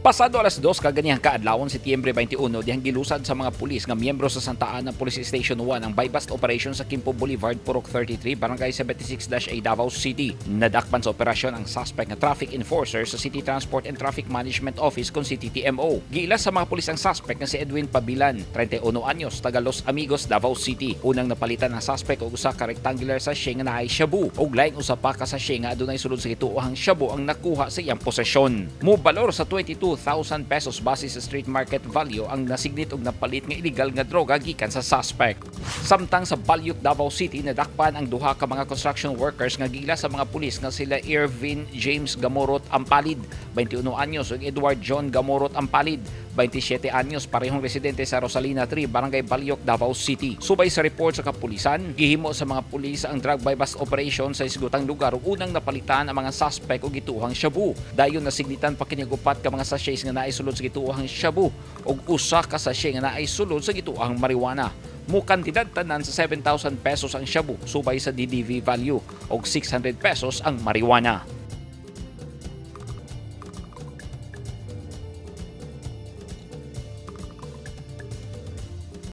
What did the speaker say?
Pasado alas 2 kaganihang kaadlawon, Setyembre 21, dihang gilusad sa mga pulis nga miyembro sa Santa Ana Police Station 1 ang buy-bust operation sa Quimpo Boulevard, Purok 33, Barangay 76-A, Davao City. Nadakpan sa operasyon ang suspect nga traffic enforcer sa City Transport and Traffic Management Office kon CTTMO. Giila sa mga pulis ang suspect nga si Edwin Pabilan, 31 anyos, taga Los Amigos, Davao City. Unang napalitan ang suspect og usa ka rectangular sachet nga naay shabu ug laing usa pa ka sachet nga adunay sulod sa gituohang shabu ang nakuha sa iyang posesyon. Mobalor sa 22,000 pesos base sa street market value ang nasignit og napalit nga illegal nga droga gikan sa suspect. Samtang sa Balyuk, Davao City, nadakpan ang duha ka mga construction workers nga gila sa mga pulis nga sila Irvin James Gamorot Ampalid, 21 anyos, ug Edward John Gamorot Ampalid, 27 anyos, parehong residente sa Rosalina 3, Barangay Balyuk, Davao City. Subay sa report sa kapulisan, gihimo sa mga pulis ang drug buy-bust operation sa isgutang lugar ug unang napalitan ang mga suspect og gituohang shabu. Dayon nasignitan pa kini og upat ka mga sachets nga naay sulod sa gituohang shabu ug usa ka sachet nga naay sulod sa gituohang marijuana. Mukantidad tanan sa 7,000 pesos ang shabu subay sa DDV value og 600 pesos ang marijuana.